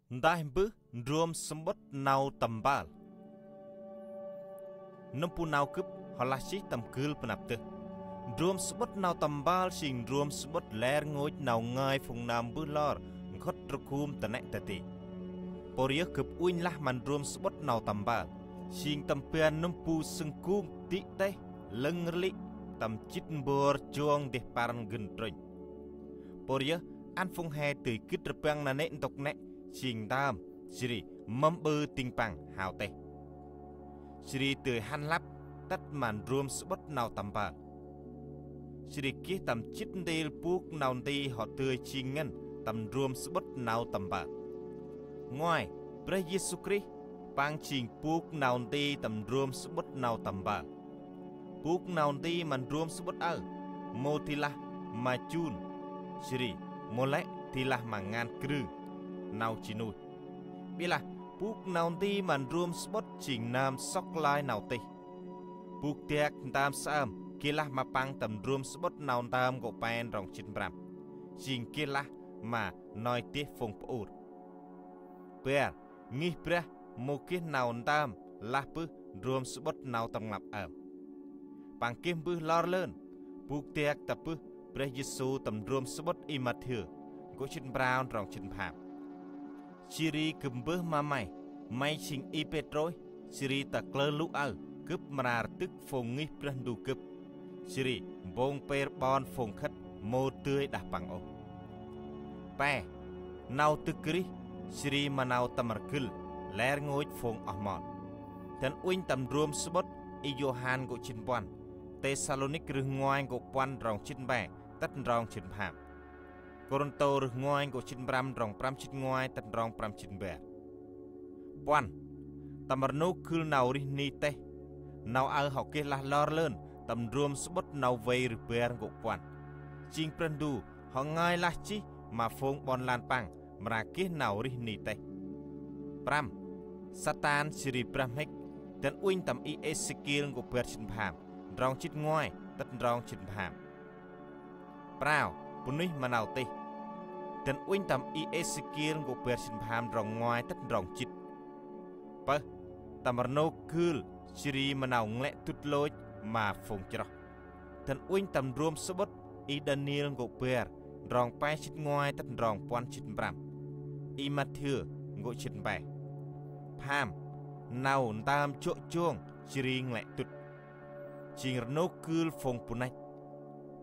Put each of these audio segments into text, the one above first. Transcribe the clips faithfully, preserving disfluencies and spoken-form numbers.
Ntaih mbơh ndrom samƀŭt Nau Tâm Mpơl. Nâm bu nau gâp hŏ lah jêh tâm kơl panăp dơh. Ndrom samƀŭt Nau Tâm Mpơl jêng ndrom samƀŭt lĕ rngôch nau ngơi phung nơm mbơh lor nkhŭt rgum ta nĕ ta ti. Pôri yơh gâp uănh lah ma ndrom samƀŭt Nau Tâm Mpơl jêng tâm ban nâm bu sâng kung ti têh lâng rlĭ tâm jĭt mbor jong dêh păr ngăn trŭnh. Pôri yơh ăn phung he dơi gĭt rbăng nanê̆ ntŭk nĕ jêng ntơm, jêh ri mâm ƀư tĭng păng hao têh. Jêh ri dơi hăn lăp tât ma ndrom samƀŭt Nau Tâm Mpơl. Jêh ri geh tâm jĭt ntil bôk nau nti hŏ dơi jêng ngăn tâm ndrom samƀŭt Nau Tâm Mpơl. Ngoai, Brah Yêsu Krist Păng jêng bôk nau nti tâm ndrom samƀŭt Nau Tâm Mpơl. Bôk nau nti ma ndrom samƀŭt aơ mâu di lah ma jun, jêh ri mâu lĕ di lah ma ngăn krưng nau ji nuih. Ƀiălah bôk nau nti ma ndrom samƀŭt jêng nơm sŏk lơi nau tih. Bôk dak ntơm saơm geh lah ma păng tâm ndrom samƀŭt Nau Ntơm nkô̆ pe ndrŏng jĭt prăm. Jêng geh lah ma nơih dêh phung pơur. Bar, ngih Brah mâu geh nau ntơm lah bơh ndrom samƀŭt Nau Tâm Rnglăp ơm. Păng geh mbơh lor lơn, bôk dak tă bơh Brah Yêsu tâm ndrom samƀŭt Y Mathiơ nkô̆ jĭt prao ndrŏng jĭt pham. Jêh ri gâp mbơh ma may, may jêng Y Pêtrôs, jêh ri ta kalơ lŭ aơ gâp mra rdâk phung ngih Brah Ndu gâp, jêh ri mpông pêr ƀon phung khât mâu dơi đah păng ôh. Pe, nau dâk rêh, jêh ri ma nau tâm rgâl lĕ rngôch phung oh mon. Dăn uănh tâm ndrom samƀŭt Y Yôhan nkô̆ jĭt puăn, Têsalônik rơh ngoai nkô̆ puăn ndrŏng jĭt pe tât ndrŏng jĭt pham. Kôrintô rơh ngoai nkô̆ jĭt prăm ndrŏng prăm jĭt ngoai tât ndrŏng prăm jĭt bar. Puăn, tâm rnôk gưl nau rêh ni têh. Nau aơ hŏ geh lah lor lơn tâm ndrom samƀŭt Nau Vay rơh bar nkô̆ puăn. Jêng Brah Ndu hŏ ngơi lah jêh ma phung ƀon lan Păng mra geh nau rêh ni têh. Prăm, Satan jêh ri brah mhĭk, dăn uănh tâm Y Êsêkiel nkô̆ bar jĭt pham ndrŏng jĭt ngoai tât ndrŏng jĭt pham. Prao, bunuyh ma nau tih, dăn uănh tâm Y Êsêkiel nkô̆ bar jĭt pham ndrŏng ngoai tât ndrŏng jĭt. Pơh, tâm rnôk gưl jêh ri ma nau nglĕ dŭt lôch ma phung chroh, dăn uănh tâm ndrom samƀŭt Y Đaniel nkô̆ bar ndrŏng pe jĭt ngoai tât ndrŏng puăn jĭt prăm, Y Mathiơ nkô̆ jĭt pe. Pham, nau ntơm jŏ jong jêh ri nglĕ dŭt, jêng rnôk gưl phung bu năch,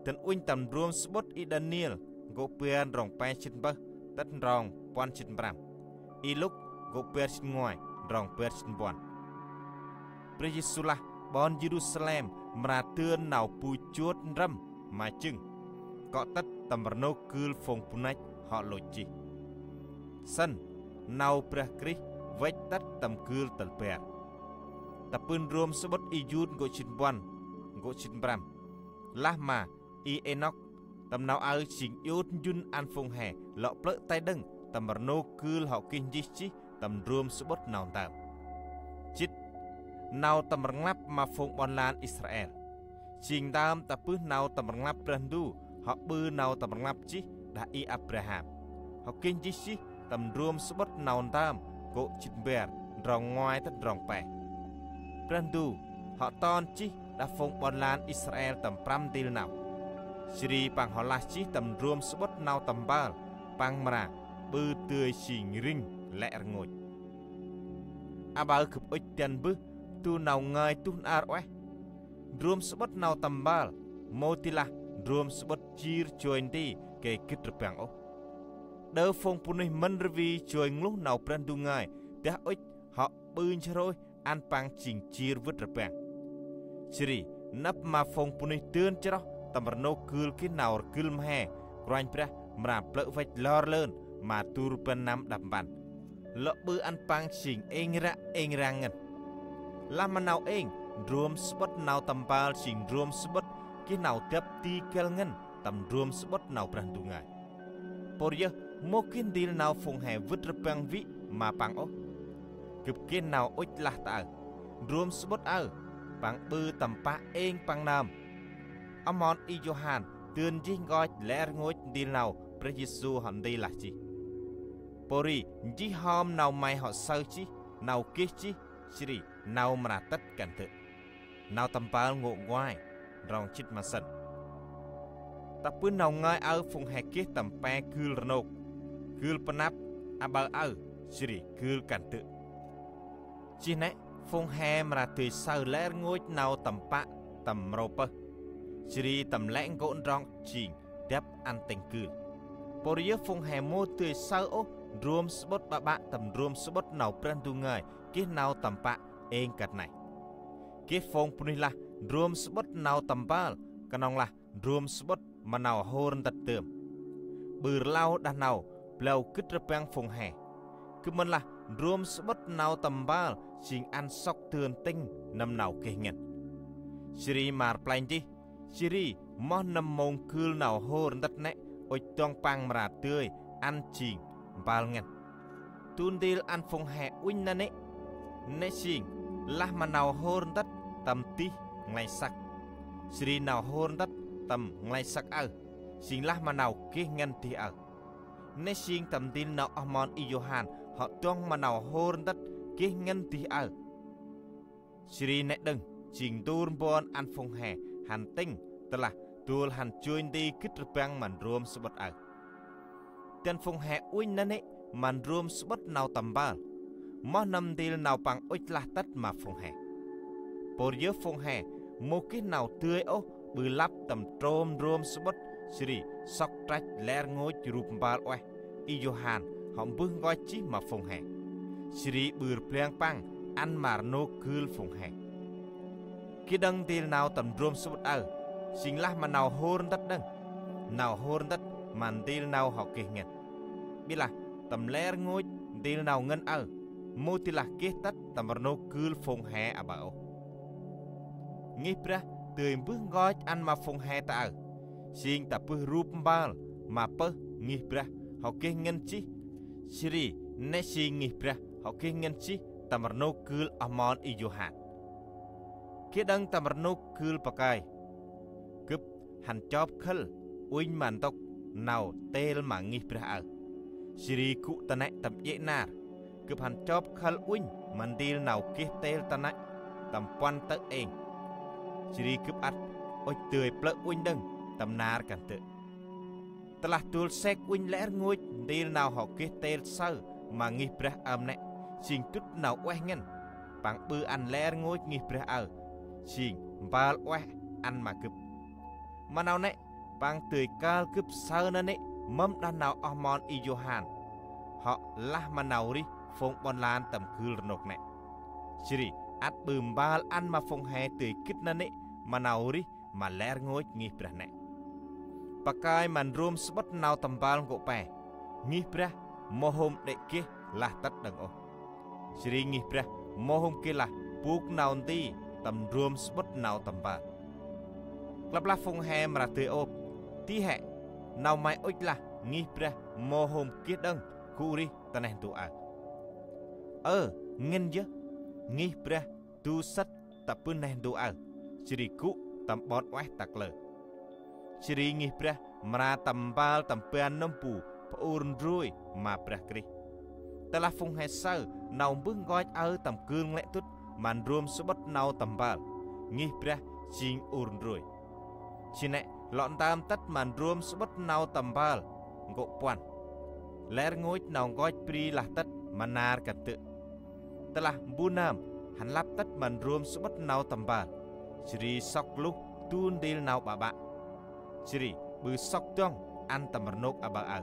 dăn uănh tâm ndrom samƀŭt Y Đaniel nkô̆ bar ndrŏng pe jĭt pơh tât ndrŏng puăn jĭt prăm, Y Luk nkô̆ bar jĭt ngoai ndrŏng bar jĭt puăn. Brah Yêsu lah ƀon Yêrusalem mra dơn nau bu jot ndrâm ma jâng, kŏ tât tâm rnôk gưl phung bu năch hŏ lôch jêh. Sĭn, nau Brah Krist văch tât tâm gưl tal bar. Tă bơh ndrom samƀŭt Y Yut nkô̆ jĭt puăn, nkô̆ jĭt prăm, lah ma Y Ênok, tâm nau aơ jêng iôt njŭn ăn phung he lŏ plơ̆ tay đŏng tâm rnôk gưl hŏ geh nchih jêh tâm ndrom samƀŭt Nau Ntơm. Jĭt, nau tâm rnglăp ma phung ƀon lan Israel. Jêng ntơm tă bơh nau tâm rnglăp Brah Ndu hŏ ƀư nau tâm rnglăp jêh đah Y Abraham, hŏ geh nchih jêh tâm ndrom samƀŭt Nau Ntơm nkô̆ jĭt bar ndrŏng ngoai tât ndrŏng pe. Brah Ndu hŏ ton jêh đah phung ƀon lan Israel tâm prăm ntil nau. Jêh ri Păng hŏ lah jêh tâm ndrom samƀŭt Nau Tâm Mpơl, Păng mra ƀư dơi jêng rĭng lĕ rngôch. Aƀaơ gâp ŭch dăn mbơh du nau ngơi tuh n'ar ueh. Ndrom samƀŭt Nau Tâm Mpơl mâu di lah ndrom samƀŭt jêr joi nti gay gĭt rbăng ôh. Đơ phung bunuyh mân rvê joi ngluh nau Brah Ndu ngơi dah ŭch hŏ ƀư nsrôih ăn păng jêng jêr vât rbăng. Jêh ri nđâp ma phung bunuyh dơn chroh tâm rnôk gưl geh nau rgâl mhe, Kôranh Brah mra plơ̆ văch lor lơn ma du rbăn năm đăp mpăn, lŏ ƀư ăn păng jêng êng ră êng rang ngăn. Lah ma nau êng, ndrom samƀŭt Nau Tâm Mpơl jêng ndrom samƀŭt geh nau dăp di găl ngăn tâm ndrom samƀŭt nau Brah Ndu ngơi. Pôri yơh mâu geh ntil nau phung he vât rbăng vĭ ma Păng ôh. Gâp geh nau ŭch lah ta aơ, ndrom samƀŭt aơ Păng ƀư tâm pă êng Păng nơm. Oh mon Y Yôhan dơn jêh nkoch lĕ rngôch ntil nau Brah Yêsu hŏ nti lah jêh. Pô ri nchih hom nau may hŏ saơ jêh, nau geh jêh, jêh ri nau mra tât kandơ̆. Nau Tâm Mpơl ngŏ nguay, ndrŏng jât ma sĭn. Tă bơh nau ngơi aơ phung he geh tâm pe gưl rnôk, gưl panăp, aƀaơ aơ, jêh ri gưl kandơ̆. Jêh nĕ, phung he mra dơi saơ lĕ rngôch nau tâm pă tâm mrô pơh, jêh ri tâm lĕ nkô̆ ndrŏng jêng dăp ăn tĭng gưl. Pô ri yơh phung he mâu dơi saơ ôh ndrom samƀŭt ƀaƀă tâm ndrom samƀŭt Nau Brah Ndu Ngơi geh nau tâm pă êng kơt nây. Geh phung bunuyh lah ndrom samƀŭt Nau Tâm Mpơl, knŏng lah ndrom samƀŭt ma nau hôr ntât dơm. Ƀư rlau đah nau blao gĭt rbăng phung he. Gâp mĭn lah ndrom samƀŭt Nau Tâm Mpơl jêng ăn sŏk dơn tĭng nâm nau geh ngăn. Jêh ri ma rplay nchih, jêh ri moh nâm mông gưl nau hôr ntât nĕ ŭch dŏng păng mra dơi ăn jêng mpơl ngăn. Du ntil ăn phung he uănh nanê̆, nĕ jêng lah ma nau hôr ntât tâm dih nglay săk, jêh ri nau hôr ntât tâm nglay săk aơ jêng lah ma nau geh ngăn dih aơ. Nĕ jêng tâm ntil nau oh mon Y Yôhan hŏ dŏng ma nau hôr ntât geh ngăn dih aơ. Jêh ri nĕ đŏng jêng ntur mbuăn ăn phung he hăn tĭng, tơlah dôl hăn joi nti gĭt rbăng ma ndrom samƀŭt aơ. Dăn phung he uănh nanê̆ ma ndrom samƀŭt Nau Tâm Mpơl, moh nâm ntil nau păng ŭch lah tât ma phung he. Pô ri yơh phung he mâu geh nau dơi ôh ƀư lăp tâm trôm ndrom samƀŭt, jêh ri sŏk trăch lĕ rngôch rup mpơl ueh Y Yôhan hŏ mbơh nkoch jêh ma phung he, jêh ri ƀư rblang păng ăn ma rnôk gưl phung he. Geh đŏng ntil nau tâm ndrom samƀŭt aơ jêng lah ma nau hôr ntât đŏng, nau hôr ntât ma ntil nau hŏ geh ngăn. Ƀiălah tâm lĕ rngôch ntil nau ngăn aơ mâu di lah geh tât tâm rnôk gưl phung he aƀaơ ôh. Ngih Brah dơi mbơh nkoch ăn ma phung he ta aơ jêng tă bơh rup mpơl ma pơh ngih Brah hŏ geh ngăn jêh, jêh ri nĕ jêng ngih Brah hŏ geh ngăn jêh tâm rnôk gưl oh mon Y Yôhan. Geh đŏng tâm rnôk gưl pakơi, gâp hăn chop khâl uănh ma ntŭk nau têl ma ngih Brah aơ, jêh ri gŭ ta nĕ tâm jê̆ nar, gâp hăn chop khâl uănh ma ntil nau geh têl ta nĕ tâm puăn tơ̆ êng, jêh ri gâp ăt ŭch dơi plơ̆ uănh đŏng tâm nar kandơ̆. Tơlah dôl sek uănh lĕ rngôch ntil nau hŏ geh têl saơ ma ngih Brah ơm nĕ jêng dŭt nau ueh ngăn, păng ƀư ăn lĕ rngôch ngih Brah aơ jêng mpơl ueh ăn ma gâp. Ma nau nĕ păng dơi kơl gâp saơ nanê̆ mâm đah nau oh mon Y Yôhan hŏ lah ma nau rêh phung ƀon lan tâm gưl rnôk nĕ. Jêh ri ăt ƀư mpơl ăn ma phung he dơi gĭt nanê̆ ma nau rêh ma lĕ rngôch ngih Brah nĕ. Pakơi ma ndrom samƀŭt Nau Tâm Mpơl nkô̆ pe, ngih Brah mâu hôm đê̆ geh lah tât đŏng ôh. Jêh ri ngih Brah mâu hôm geh lah bôk nau nti tâm ndrom samƀŭt Nau Tâm Mpơl. Klăp lah phung he mra dơi ôp: Di hĕ, nau may ŭch lah ngih Brah mâu hôm geh đŏng gŭ rêh ta neh ntu aơ? Ơ, ngăn yơh, ngih Brah du sât tă bơh neh ntu aơ, jêh ri gŭ tâm ƀon ueh ta kalơ. Jêh ri ngih Brah mra tâm mpơl tâm ban nâm bu bu ur ndrôi ma Brah Krist. Tơlah phung he saơ nau mbơh nkoch aơ tâm gưl nglĕ dŭt ma ndrom samƀŭt Nau Tâm Mpơl, ngih Brah jêng ur ndrôi. Jêh nĕ lŏ ntơm tât ma ndrom samƀŭt Nau Tâm Mpơl nkô̆ puăn: Lĕ rngôch nau nkoch bri lah tât ma nar kandơ̆. Tơlah mbu nơm hăn lăp tât ma ndrom samƀŭt Nau Tâm Mpơl, jêh ri sŏk luh du ntil nau ƀaƀă, jêh ri ƀư sŏk dŏng ăn tâm rnôk aƀaơ aơ.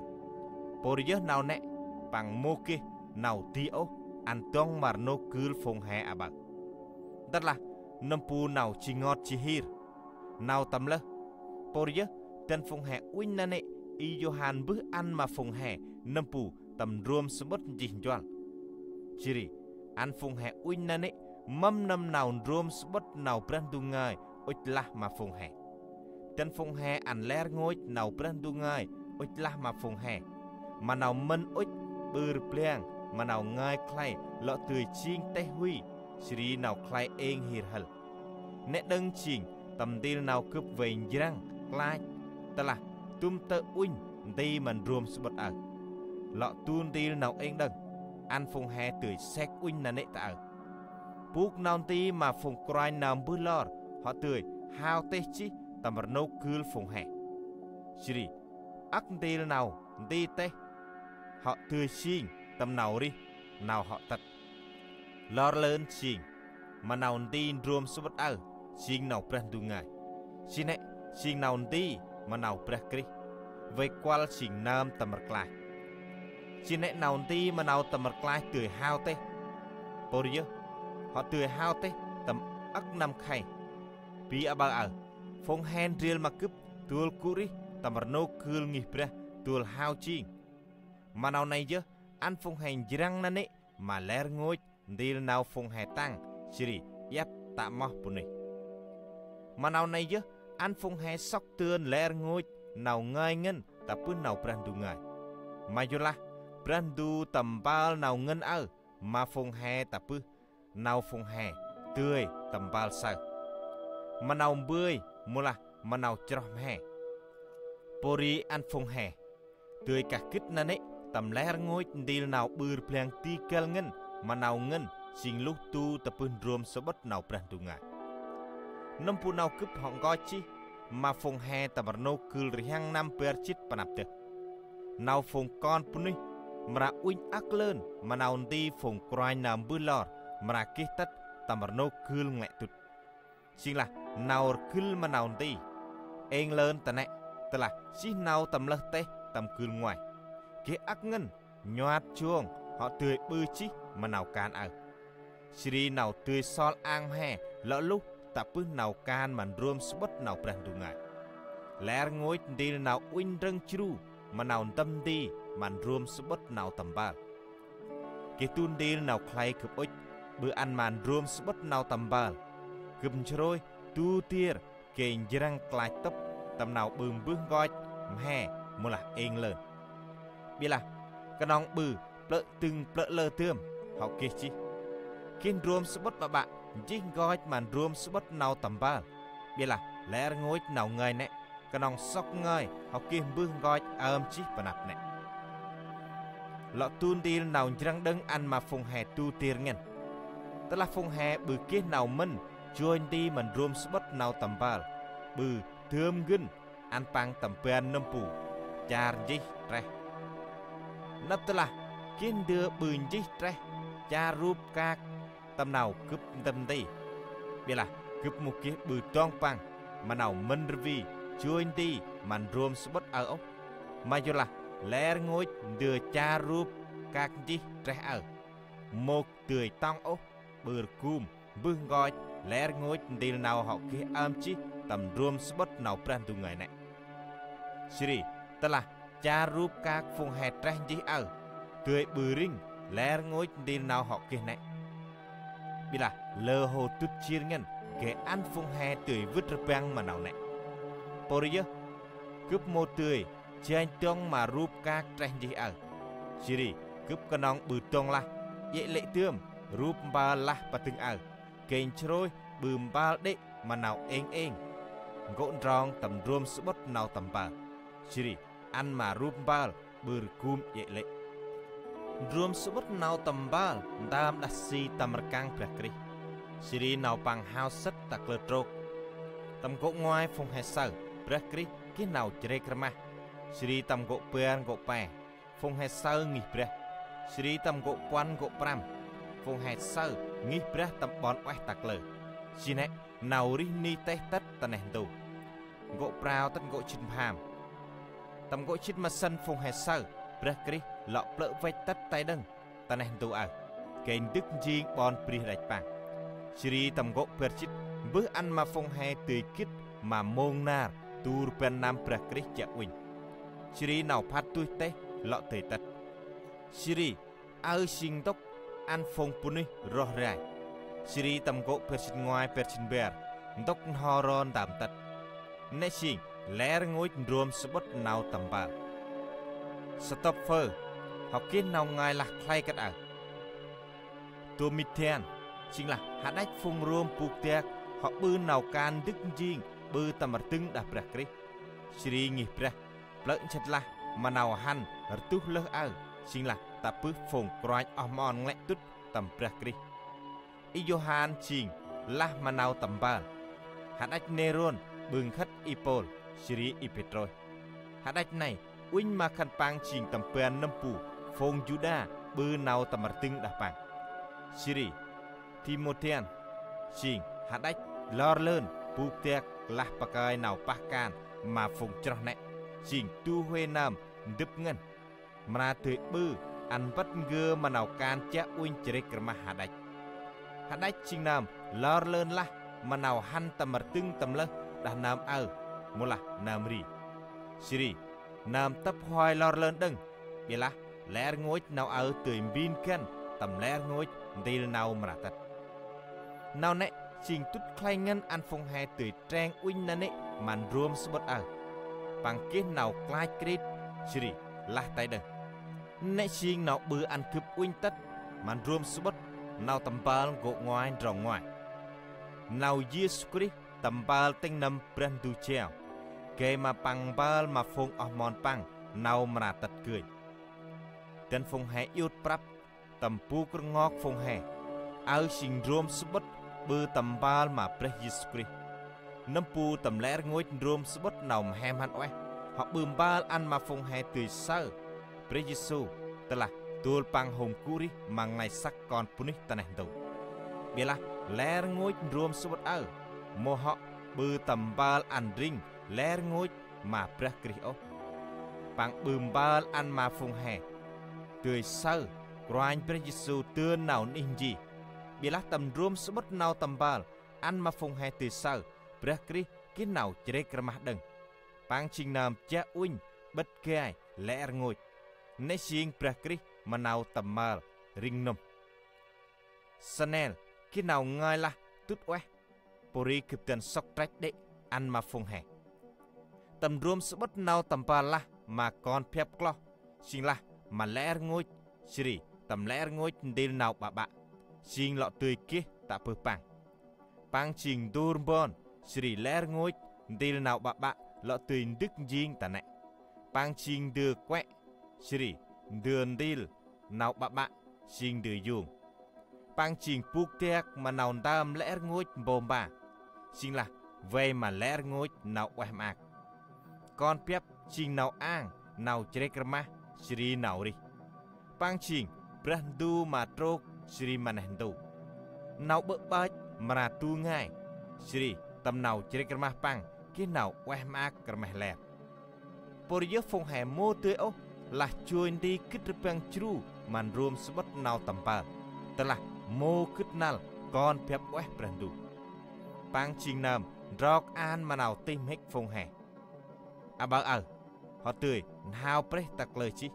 Pô ri yơh nau nĕ păng mâu geh nau di ôh ăn dŏng ma rnôk gưl phung he aƀaơ. Ntât lah nâm bu nau ji ngot ji hir, nau tâm lơh. Pô ri yơh dăn phung he uănh nanê̆ Y Yôhan mbơh ăn ma phung he nâm bu tâm ndrom samƀŭt nchih njuăl. Jêh ri ăn phung he uănh nanê̆ mâm nâm nau ndrom samƀŭt Nau Brah Ndu Ngơi ŭch lah ma phung he. Dăn phung he ăn lĕ rngôch Nau Brah Ndu Ngơi ŭch lah ma phung he ma nau mĭn ŭch ƀư rblang ma nau ngơi khlay lŏ dơi jêng têh huy, jêh ri nau khlay êng hir hơl. Nĕ đŏng jêng tâm ntil nau gâp vay njrăng klach tơlah dŭm tơ̆ uănh nti ma ndrom samƀŭt aơ. lŏ du ntil nau êng đŏng, ăn phung he dơi sek uănh nanê̆ ta aơ. Bôk nau nti ma phung kôranh nơm mbơh lor hŏ dơi hao têh jêh tâm rnôk gưl phung he. Jêh ri âk ntil nau nti têh hŏ dơi jêng tâm nau rêh nau hŏ tât. Lor lơn jêng ma nau nti ndrom samƀŭt aơ jêng nau Brah Ndu ngơi. Jêh nĕ jêng nau nti ma nau Brah Krist vay kuăl jêng Nơm tâm rklaih. Jêh nĕ nau nti ma nau tâm rklaih dơi hao têh. Pô ri yơh, hŏ dơi hao têh tâm âk năm khay. Bi aƀaơ aơ, phung he ndrel ma gâp dôl gŭ rêh tâm rnôk gưl ngih Brah dôl hao jêng. Ma nau nây yơh ăn phung he njrăng nanê̆ ma lĕ rngôch ntil nau phung he tăng jêh ri iăt tă moh bunuyh. Ma nau nây yơh ăn phung he sŏk dơn lĕ rngôch nau ngơi ngăn tă bơh nau Brah Ndu ngơi. Ma yorlah Brah Ndu tâm mpơl nau ngăn aơ ma phung he tă bơh nau phung he dơi tâm mpơl saơ. Ma nau mbơi mâu lah ma nau chroh mhe. Pô ri ăn phung he dơi kah gĭt nanê̆ tâm lĕ rngôch ntil nau ƀư rblang di găl ngăn ma nau ngăn jêng luh du tă bơh ndrom samƀŭt nau Brah Ndu ngơi. Nâm bu nau gâp hŏ nkoch jêh ma phung he tâm rnôk gưl rhiăng năm bar jât pa năp dơh. Nau phung kon bunuyh mra uănh âk lơn ma nau nti phung kôranh nơm mbơh lor mra geh tât tâm rnôk gưl nglĕ dŭt. Jêng lah nau rgâl ma nau nti. Êng lơn ta nĕ, tơlah jêh nau tâm lơh têh tâm gưl ngoai, geh âk ngăn, nhuat jong hŏ dơi ƀư jêh ma nau kan aơ. Jêh ri nau dơi sol ang mhe lŏ luh tă bơh nau kan ma ndrom samƀŭt nau Brah Ndu ngơi. Lĕ rngôch ntil nau uănh ndrơng jru ma nau ndăm nti ma ndrom samƀŭt nau tâm mpơl. Geh du ntil nau khlay gâp ŭch ƀư ăn ma ndrom samƀŭt nau tâm mpơl. Gâp nsrôih du dir gay njrăng klach tŭp tâm nau ƀư mbơh nkoch mhe mâu lah êng lơn. Ƀiălah knŏng ƀư plơ̆ dâng plơ̆ lơ dơm hŏ geh jêh. Geh ndrom samƀŭt ƀaƀă nchih nkoch ma ndrom samƀŭt nau tâm mpơl. Ƀiălah lĕ rngôch nau ngơi nĕ knŏng sŏk ngơi hŏ geh mbơh nkoch ơm jêh pa năp nĕ. Lŏ du ntil nau njrăng đŏng ăn ma phung he du dir ngăn. Tơlah phung he ƀư geh nau mĭn joi nti ma ndrom samƀŭt nau tâm mpơl, ƀư dơm ngăn ăn păng tâm ban nâm bu char nchih treh. Nđâp tơlah geh ndơ ƀư nchih treh char rup kak tâm nau gâp ndăm nti. Ƀiălah gâp mâu geh ƀư dŏng păng ma nau mĭn rvê joi nti ma ndrom samƀŭt aơ ôh. Ma yorlah lĕ rngôch ndơ char rup kak nchih treh aơ, mâu dơi tŏng ôh ƀư rgum mbơh nkoch lĕ rngôch ntil nau hŏ geh ơm jêh tâm ndrom samƀŭt nau Brah Ndu ngơi nĕ. Jêh ri tơlah char rup kak phung he treh nchih aơ, dơi ƀư rĭng lĕ rngôch ntil nau hŏ geh nĕ. Ƀiălah lơ hô dŭt jêr ngăn gay ăn phung he dơi vât rbăng ma nau nĕ. Pô ri yơh, gâp mâu dơi janh dŏng ma rup kak treh nchih aơ. Jêh ri gâp knŏng ƀư dŏng lah djê̆ lê̆ dơm rup mpơl lah pa dâng aơ, gay nsrôih ƀư mpơl đê̆ ma nau êng êng, nkô̆ ndrong tâm ndrom samƀŭt nau tâm mpơl. Jêh ri ăn ma rup mpơl ƀư rgum djê̆ lê̆. Ndrom samƀŭt nau tâm mpơl ntơm đah si tâm rkăng Brah Krist. Jêh ri nau păng hao sât ta kalơ trôk. Tâm nkô̆ ngoai phung he saơ Brah Krist geh nau chrêk rmah. Jêh ri tâm nkô̆ bar nkô̆ pe phung he saơ ngih Brah. Jêh ri tâm nkô̆ puăn nkô̆ prăm phung he saơ ngih Brah tâm ƀon ueh ta kalơ. Jêh nĕ nau rêh ni têh tât ta neh ntu. Nkô̆ prao tât nkô̆ jât pham. Tâm nkô̆ jât ma sĭn phung he saơ Brah Krist lŏ plơ̆ văch tât tay đŏng ta neh ntu aơ, gay ndâk njêng ƀon bri hđăch păng. Jêh ri tâm nkô̆ bar jât mbơh ăn ma phung he dơi gĭt ma mông nar du rbăn năm Brah Krist chiă uănh. Jêh ri nau phat dôih têh lŏ dơi tât. Jêh ri aơ jêng ntŭk ăn phung bunuyh roh rai. Jêh ri tâm nkô̆ bar jât ngoai bar jât bar ntŭk n'ho ro ntơm tât. Nĕ jêng lĕ rngôch ndrom samƀŭt nau tâm mpơl. Satŏp phơ hŏ geh nau ngơi lah khlay kơt aơ. Dômitian jêng lah hađăch phung Rôm bôk dak hŏ ƀư nau kan ndâk njêng ƀư tâm rdâng đah Brah Krist. Jêh ri ngih Brah plơ̆ nchât lah ma nau hăn rduh lơh aơ. jêng lah tă bơh phung kôranh oh mon nglĕ dŭt tâm Brah Krist. Yôhan jêng lah ma nau tâm mpơl. Hađăch Nêrôn ƀư nkhât Y Pôl, jêh ri Y Pêtrôs. Hađăch nây uănh ma khân păng jêng tâm ban nâm bu phung Yuđa ƀư nau tâm rdâng đah păng. Jêh ri Timôtê jêng hađăch lor lơn bôk dak lah pakơi nau pah kan ma phung chroh nĕ, jêng du huê nơm ndŭp ngăn. Mra dơi ƀư ăn bât ngơ ma nau kan chiă uănh chrêk rmah hađăch. Hađăch jêng nơm lor lơn lah ma nau hăn tâm rdâng tâm lơh đah nơm aơ, mâu lah nơm ri. Jêh ri nơm tâp hoi lor lơn đŏng, ƀiălah lĕ rngôch nau aơ dơi mbĭn găn tâm lĕ rngôch ntil nau mra tât. Nau nĕ jêng dŭt khlay ngăn ăn phung he dơi treng uănh nanê̆ ma ndrôm samƀŭt aơ. Păng geh nau klach krit, jêh ri lah tay đŏng. Nĕ jêng nau ƀư ăn gâp uănh tât ma ndrôm samƀŭt Nau Tâm Mpơl gô ngoai ndrong ngoai. Nau Yêsu Krist tâm mpơl tĭng nâm Brah Ndu jao, gay ma Păng mpơl ma phung oh mon Păng nau mra tât gơnh. Dăn phung he iôt prăp tâm bôk rngok phung he, aơ jêng ndrôm samƀŭt ƀư tâm mpơl ma Brah Yêsu Krist. Nâm bu tâm lĕ rngôch ndrôm samƀŭt Nau Mhe Mhan Ueh, hŏ ƀư mpơl ăn ma phung he dơi saơ Brah Yêsu, tơlah dôl Păng hôm gŭ rêh ma nglay săk kon bunuyh ta neh ntu. Ƀiălah lĕ rngôch ndrôm samƀŭt aơ, mâu hŏ ƀư tâm mpơl ăn rĭng lĕ rngôch ma Brah Krist ôh. Păng ƀư mpơl ăn ma phung he dơi saơ Kôranh Brah Yêsu dơn nau nđih jêh. Ƀiălah tâm ndrôm samƀŭt Nau Tâm Mpơl ăn ma phung he dơi saơ Brah Krist geh nau chrêk rmah đŏng. Păng jêng nơm chiă uănh ƀât gai lĕ rngôch. Nĕ jêng Brah Krist ma nau tâm mpơl rĭng nŭm. Snel geh nau ngơi lah dŭt ueh, pôri gâp dăn sŏk trăch đê̆ ăn ma phung he. Tâm ndrôm samƀŭt Nau Tâm Mpơl lah ma kon biăp kloh, jêng lah ma lĕ rngôch, jêh ri tâm lĕ rngôch ntil nau ƀaƀă, jêng lŏ dơi geh tă bơh Păng. Păng jêng ndô rbon, jêh ri lĕ rngôch ntil nau ƀaƀă lŏ dơi ndâk njêng ta nĕ. Păng jêng ndơ kuĕ, jêh ri ndơ ntil nau ƀaƀă, jêng ndơ yông. Păng jêng bôk dak ma nau ntơm lĕ rngôch mpô mpa, jêng lah vay ma lĕ rngôch nau ueh maak. Kon biăp jêng nau ang, nau chrêk rmah, jêh ri nau rêh. Păng jêng Brah Ndu ma trôk jêh ri ma neh ntu. Nau ƀơ̆ ƀơch mra du ngai, jêh ri tâm nau chrêk rmah Păng geh nau ueh maak rmeh ler. Pôri yơh phung he mâu dơi ôh lah joi nti gĭt rbăng jru ma ndrôm samƀŭt Nau Tâm Mpơl, tơlah mâu gĭt năl kon biăp ueh Brah Ndu. Păng jêng nơm ndrok an ma nau tih mhĭk phung he. Aƀaơ aơ, hŏ dơi n'hao prêh ta kalơ jêh.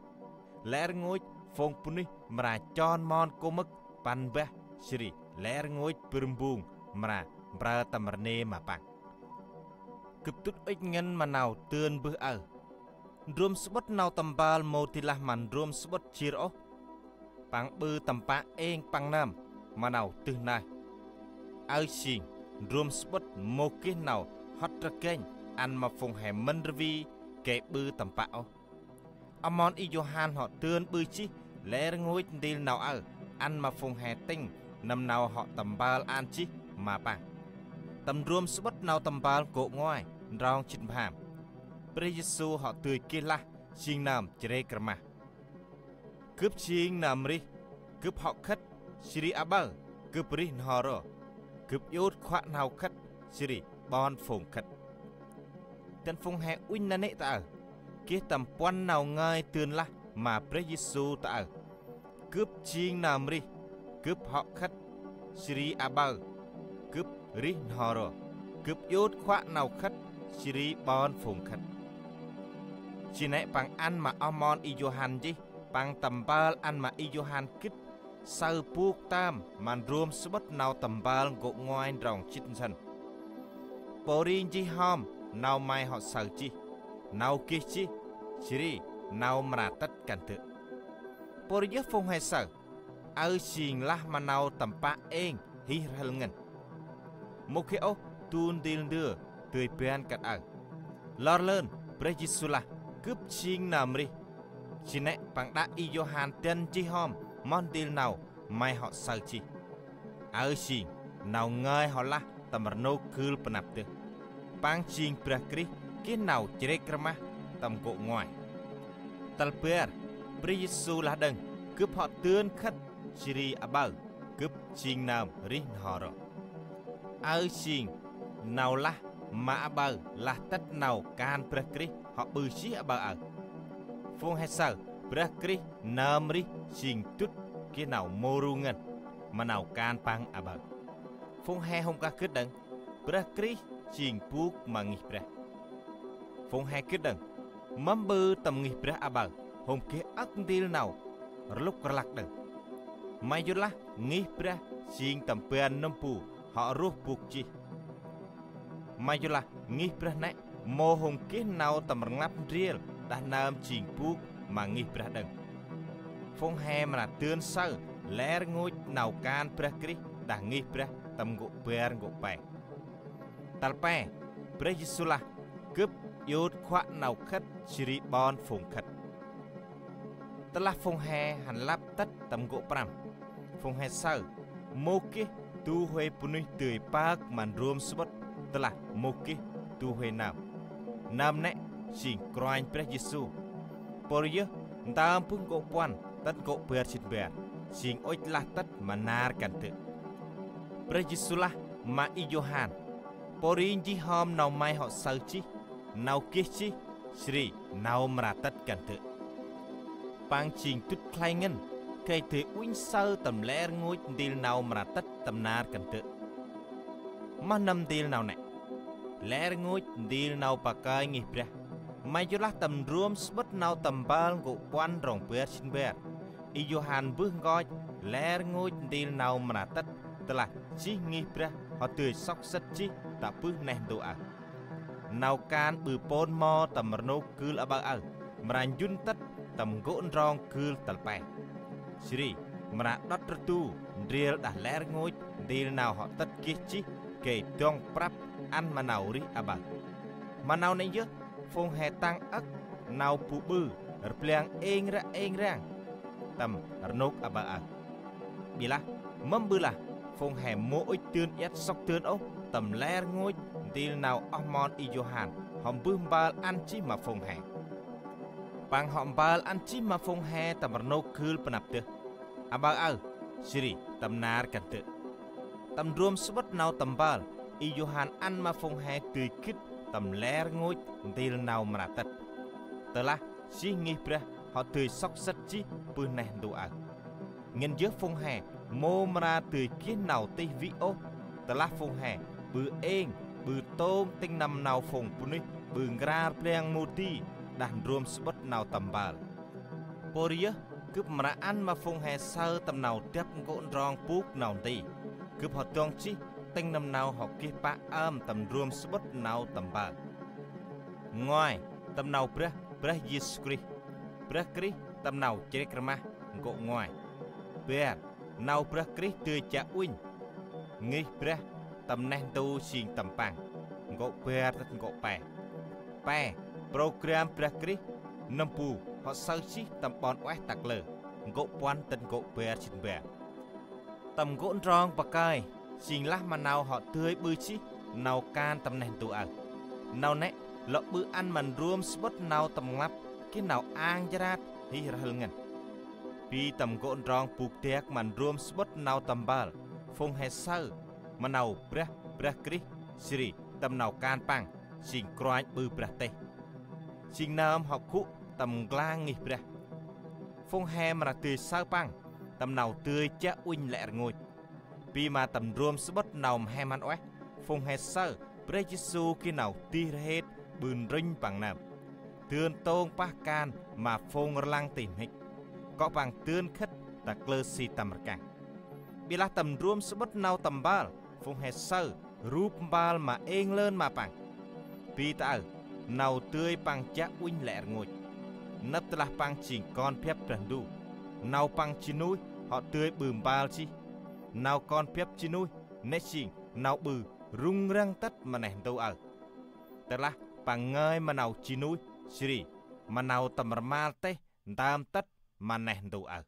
Lĕ rngôch phung bunuyh mra chon mon kômâk păn mbah, jêh ri lĕ rngôch bâr mbung mra mprơ tâm rnê ma Păng. Gâp dŭt ŭch ngăn ma nau dơn mbơh aơ. Ndrôm samƀŭt Nau Tâm Mpơl mâu di lah ma ndrôm samƀŭt jêr ôh. Păng ƀư tâm pă êng păng nơm ma nau dơh nơih. Aơ jêng ndrôm samƀŭt mâu geh nau hŏt rgênh ăn ma phung he mân rvê gay ƀư tâm pă ôh. Oh mon Y Yôhan hŏ dơn ƀư jêh lĕ rngôch ntil nau aơ ăn ma phung he tĭng nâm nau hŏ tâm mpơl ăn jêh ma Păng. Tâm ndrôm samƀŭt Nau Tâm Mpơl gô ngoai, ndrong jât pham, Brah Yêsu hŏ dơi geh lah jêng nơm chrêk rmah. Gâp jêng nơm rêh, gâp hŏ khât, jêh ri aƀaơ gâp rêh n'ho ro. Gâp iôt khuă n'hao khât, jêh ri ƀon phung khât. Dăn phung he uănh nanê̆ ta aơ, geh tâm puăn nau ngơi dơn lah ma Brah Yêsu ta aơ. Gâp jêng nơm rêh, gâp hŏ khât, jêh ri aƀaơ gâp rêh n'ho ro. Gâp iôt khuă n'hao khât, jêh ri ƀon phung khât. Jêh nĕ Păng ăn ma oh mon Y Yôhan jêh, Păng tâm mpơl ăn ma Y Yôhan gĭt saơ bôk tơm ma ndrôm samƀŭt Nau Tâm Mpơl gô ngoai, ndrong jât sĭn. Pôri jêh hŏm nau may hŏ saơ jêh, nau geh jêh, jêh ri nau mra tât kăn dơ̆. Pôri yơh phung he saơ, aơ jêng lah ma nau tâm pă êng hih rhâl ngăn. Mâu geh ôh du ntil ndơ dơi ban kơt aơ. Lor lơn Brah Yêsu lah gâp jêng nơm rêh, Jêng nĕ păng đă Y-Yôhan dăn jêh hŏm moh ntil nau may hŏ saơ jêh. Aơ jêng nau ngơi hŏ lah tâm rnôk gưl panăp dơh. Păng jêng Brah Krist geh nau chrêk rmah tâm gŭ ngoai. Tal bar, Brah Yêsu lah đŏng: Gâp hŏ dơn khât jêh ri aƀaơ Gâp jêng nơm rêh n'ho ro. Aơ jêng nau lah ma aƀaơ lah tât nau kan Brah Krist hŏ ƀư jêh aƀaơ aơ. Phung he saơ Brah Krist nơm rêh jêng dŭt geh nau mâu ru ngăn ma nau kan Păng aƀaơ. Phung he hôm kah gĭt đŏng: Brah Krist jêng bôk ma ngih brah. Phung he gĭt đŏng: Mâm ƀư tâm ngih brah aƀaơ hôm geh âk ntil nau rlŭk rlăk đŏng? Ma yorlah ngih brah jêng tâm ban nâm bu hŏ roh bôk jêh. Ma yorlah ngih brah nĕ mâu hôm geh nau tâm rnglăp ndrel đah nơm jêng bôk ma ngih brah đŏng. Phung he mra dơn saơ lĕ rngôch nau kan Brah Krist đah ngih brah tâm gŭ bar gŭ pe. Tal pe, Brah Yêsu lah: Gâp iôt khuă nau khât jêh ri ƀon phung khât. Tơlah phung he hăn lăp tât tâm gŭ prăm, phung he saơ mâu geh du huê bunuyh dơi pơk ma ndrôm samƀŭt tơlah mâu geh du huê nơm. Nơm nĕ jêng Kôranh Brah Yêsu. Pô ri yơh ntơm bơh gŭ puăn tât gŭ bar jât bar jêng ŭch lah tât ma nar kandơ̆. Brah Yêsu lah ma Y-Yôhan: Pô ri jêh hŏm nau may hŏ saơ jêh, nau geh jêh, jêh ri nau mra tât kandơ̆. Păng jêng dŭt khlay ngăn, gay dơi uănh saơ tâm lĕ rngôch ntil nau mra tât tâm nar kandơ̆. Moh nâm ntil nau nĕ? Lĕ rngôch ntil nau pakơi ngih brah. Ma yorlah tâm ndrôm samƀŭt Nau Tâm Mpơl gŭ puăn trong bar jât bar, Y-Yôhan mbơh nkoch lĕ rngôch ntil nau mra tât tơlah jêh ngih brah hŏ dơi sŏk sât jêh tă bơh neh ntu aơ. Nau kan ƀư pôn mo tâm rnôk gưl aƀaơ aơ mra njŭn tât tâm gŭ ndrong gưl tal pe. Jêh ri mra đŏt rtu ndrel đah lĕ rngôch ntil nau hŏ tât geh jêh gay dŏng prăp ăn ma nau rêh aƀaơ. Ma nau nây yơh phung he tăng âk nau bu ƀư rblang êng ră êng rang tâm rnôk aƀaơ aơ. Ƀiălah mâm ƀư lah phung he mâu ŭch dơn iăt sŏk dơn ôh tâm lĕ rngôch ntil nau oh mon Y-Yôhan hŏ mbơh mpơl ăn jêh ma phung he. Păng hŏ mpơl ăn jêh ma phung he tâm rnôk gưl panăp dơh, aƀaơ aơ, jêh ri tâm nar kandơ̆. Tâm ndrôm samƀŭt Nau Tâm Mpơl, Y-Yôhan ăn ma phung he dơi gĭt tâm lĕ rngôch ntil nau mra tât tơlah jêh ngih brah hŏ dơi sŏk sât jêh bơh neh ntu aơ. Ngăn yơh phung he mâu mra dơi geh nau tih vĭ ôh tơlah phung he ƀư êng ƀư tông tĭng nâm nau phung bunuyh ƀư nkra rblang mâu di đah ndrôm samƀŭt Nau Tâm Mpơl. Pô ri yơh gâp mra ăn ma phung he saơ tâm nau dăp nkô̆ ndrong bôk nau nti. Gâp hŏ dŏng jêh tĭng nâm nau hŏ geh pă ơm tâm ndrôm samƀŭt Nau Tâm Mpơl. Ngoai, tâm nau Brah, Brah Yêsu Krist. Brah Krist tâm nau chrêk rmah, nkô̆ ngoai. Bar, nau Brah Krist dơi chiă uănh ngih brah tâm neh ntu jêng tâm Păng, nkô̆ bar tât nkô̆ pe. Pe, program Brah Krist nâm bu hŏ saơ jêh tâm ƀon ueh ta kalơ, nkô̆ puăn tât nkô̆ bar jât bar. Tâm gŭ ndrong pakơi jêng lah ma nau hŏ dơi ƀư jêh nau kan tâm neh ntu aơ. Nau nĕ lŏ ƀư ăn ma ndrôm samƀŭt Nau Tâm Rnglăp geh nau ang jrat hih rhâl ngăn. Bi tâm gŭ ndrong bôk dak ma ndrôm samƀŭt Nau Tâm Mpơl, phung he saơ ma nau Brah, Brah Krist, jêh ri tâm nau kan Păng jêng Kôranh ƀư brah têh, jêng nơm hŏ gŭ tâm nklang ngih brah. Phung he mra dơi saơ Păng tâm nau dơi chiă uănh lĕ rngôch. Bi ma tâm ndrôm samƀŭt Nau Mhe Mhan Ueh, phung he saơ Brah Yêsu geh nau dêh rhêt ƀư ntrŭnh Păng nơm, dơn tông pah kan ma phung rlăng tih mhĭk, kŏ Păng dơn khât ta kalơ si tâm rkăng. Ƀiălah tâm ndrôm samƀŭt Nau Tâm Mpơl, phung he saơ rup mpơl ma êng lơn ma Păng. Bi ta aơ, nau dơi Păng chiă uănh lĕ rngôch. Nđâp tơlah Păng jêng Kon Biăp Brah Ndu, nau Păng ji nuih hŏ dơi ƀư mpơl jêh. Nau Kon Biăp ji nuih nĕ jêng nau ƀư rŭng răng tât ma neh ntu aơ. Tơlah Păng ngơi ma nau ji nuih, jêh ri ma nau tâm rmal têh ntơm tât ma neh ntu aơ.